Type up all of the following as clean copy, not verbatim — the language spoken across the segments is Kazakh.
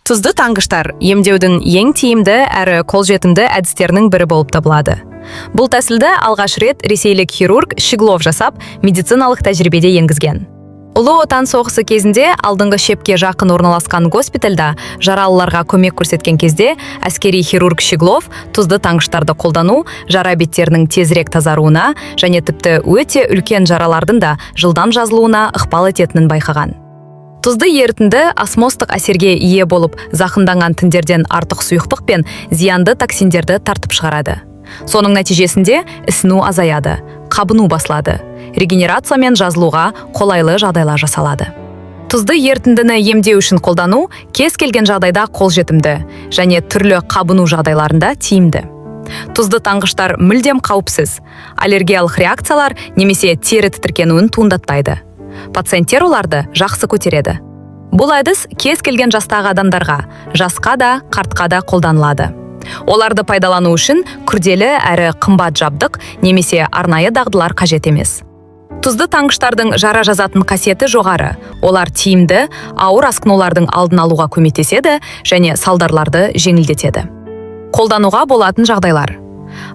Тұзды таңғыштар емдеудің ең тиімді әрі қолжетімді әдістерінің бірі болып табылады. Бұл тәсілді алғаш рет ресейлік хирург Щеглов жасап, медициналық тәжірибеде енгізген. Ұлы Отан соғысы кезінде алдыңғы шепке жақын орналасқан госпитальда жаралыларға көмек көрсеткен кезде әскери хирург Щеглов тұзды таңғыштарды қолдану жара беттерінің тезірек тазаруына және тіпті өте үлкен жаралардың да жылдам жазылуына ықпал ететінін байқаған. Тұзды ерітінді осмостық әсерге ие болып, зақымданған тіндерден артық сұйықтық пен зиянды токсиндерді тартып шығарады. Соның нәтижесінде ісіну азаяды, қабыну басылады, регенерация мен жазылуға қолайлы жағдайлар жасалады. Тұзды ерітіндіні емдеу үшін қолдану кез келген жағдайда қолжетімді және түрлі қабыну жағдайларында тиімді. Тұзды таңғыштар мүлдем қауіпсіз, аллергиялық реакциялар немесе тері тітіркенуін туындатпайды. Пациенттер оларды жақсы көтереді. Бұл әдіс кез келген жастағы адамдарға, жасқа да, қартқа да қолданылады. Оларды пайдалану үшін күрделі әрі қымбат жабдық немесе арнайы дағдылар қажет емес. Тұзды таңғыштардың жара жазатын қасиеті жоғары. Олар тиімді, ауыр асқынулардың алдын алуға көмектеседі және салдарларды жеңілдетеді. Қолдануға болатын жағдайлар.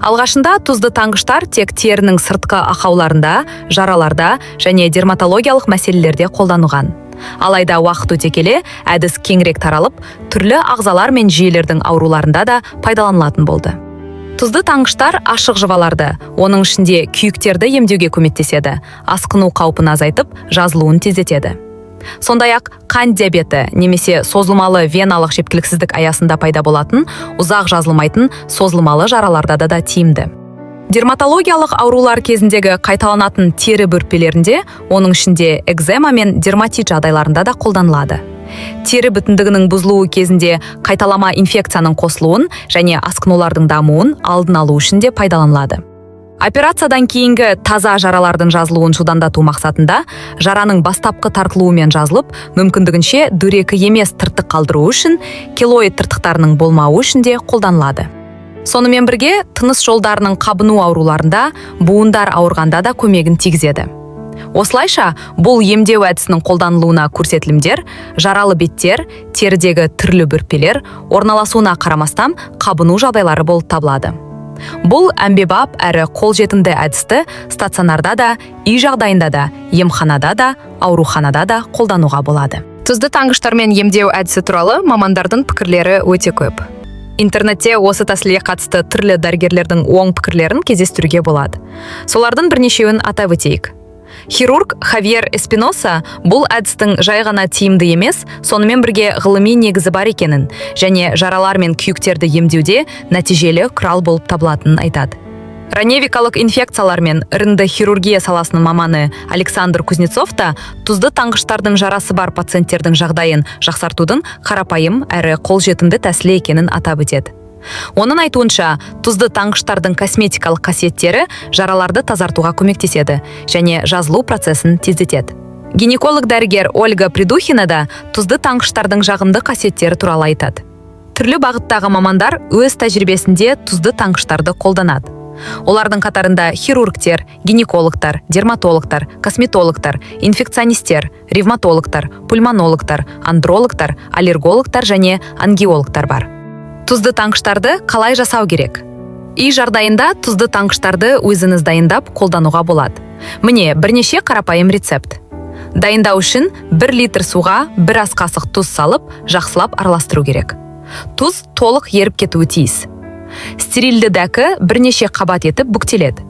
Алғашында тұзды таңғыштар тек терінің сыртқы ақауларында, жараларда және дерматологиялық мәселелерде қолданылған. Алайда уақыт өте келе әдіс кеңірек таралып, түрлі ағзалар мен жүйелердің ауруларында да пайдаланылатын болды. Тұзды таңғыштар ашық жыбаларды, оның ішінде күйіктерді емдеуге көмектеседі, асқыну қаупін азайтып, жазылуын тездетеді. Сондай-ақ қант диабеті немесе созылмалы веналық жеткіліксіздік аясында пайда болатын ұзақ жазылмайтын созылмалы жараларда да тиімді. Дерматологиялық аурулар кезіндегі қайталанатын тері бөртпелерінде, оның ішінде экзема мен дерматит жағдайларында да қолданылады. Тері бүтіндігінің бұзылуы кезінде қайталама инфекцияның қосылуын және асқынулардың дамуын алдын алу үшін де пайдаланылады. Операциядан кейінгі таза жаралардың жазылуын жылдамдату мақсатында жараның бастапқы тартылуымен жазылып, мүмкіндігінше дөрекі емес тыртық қалдыру үшін, келоид тыртықтарының болмауы үшін де қолданылады. Сонымен бірге тыныс жолдарының қабыну ауруларында, буындар ауырғанда да көмегін тигізеді. Осылайша, бұл емдеу әдісінің қолданылуына көрсетілімдер жаралы беттер, терідегі түрлі бөртпелер, орналасуына қарамастан қабыну жағдайлары болып табылады. Бұл әмбебап әрі қолжетімді әдісті стационарда да, үй жағдайында да, емханада да, ауруханада да қолдануға болады. Тұзды таңғыштармен емдеу әдісі туралы мамандардың пікірлері өте көп. Интернетте осы тәсілге қатысты түрлі дәрігерлердің оң пікірлерін кездестіруге болады. Солардың бірнешеуін атап өтейік. Хирург Хавьер Эспиноса бұл әдістің жай ғана тиімді емес, сонымен бірге ғылыми негізі бар екенін және жаралар мен күйіктерді емдеуде нәтижелі құрал болып табылатынын айтады. Раневикалық инфекциялар мен іріңді хирургия саласының маманы Александр Кузнецов та тұзды таңғыштардың жарасы бар пациенттердің жағдайын жақсартудың қарапайым әрі қолжетімді тәсілі екенін атап өтеді. Оның айтуынша, тұзды таңғыштардың косметикалық қасиеттері жараларды тазартуға көмектеседі және жазылу процесін тездетеді. Гинеколог дәрігер Ольга Придухина да тұзды таңғыштардың жағымды қасиеттері туралы айтады. Түрлі бағыттағы мамандар өз тәжірибесінде тұзды таңғыштарды қолданады. Олардың қатарында хирургтер, гинекологтар, дерматологтар, косметологтар, инфекционистер, ревматологтар, пульмонологтар, андрологтар, аллергологтар және ангиологтар бар. Тұзды таңғыштарды қалай жасау керек? Үй жағдайында тұзды таңғыштарды өзіңіз дайындап қолдануға болады. Міне бірнеше қарапайым рецепт. Дайындау үшін 1 литр суға бір ас қасық тұз салып, жақсылап араластыру керек. Тұз толық еріп кетуі тиіс. Стерильді дәкі бірнеше қабат етіп бүктеледі.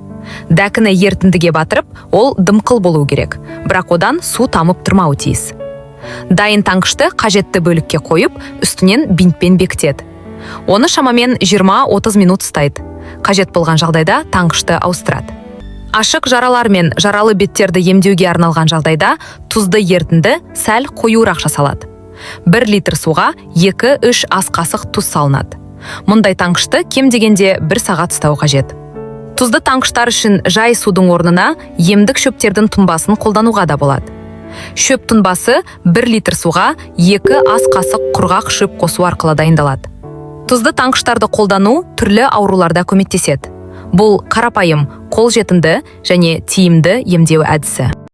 Дәкіні ерітіндіге батырып, ол дымқыл болу керек, бірақ одан су тамып тұрмауы тиіс. Дайын таңғышты қажетті бөлікке қойып, үстінен бинтпен бекітеді. Оны шамамен 20-30 минут ұстайды. Қажет болған жағдайда таңғышты ауыстырады. Ашық жаралар мен жаралы беттерді емдеуге арналған жағдайда тұзды ерітінді сәл қоюырақ жасалады. 1 литр суға 2-3 ас қасық тұз салынады. Мұндай таңғышты кем дегенде 1 сағат ұстау қажет. Тұзды таңғыштар үшін жай судың орнына емдік шөптердің тұнбасын қолдануға да болады. Шөп тұнбасы 1 литр суға 2 ас қасық құрғақ шөп қосу арқылы дайындалады. Тұзды таңғыштарды қолдану түрлі ауруларда көмектеседі. Бұл қарапайым, қолжетімді және тиімді емдеу әдісі.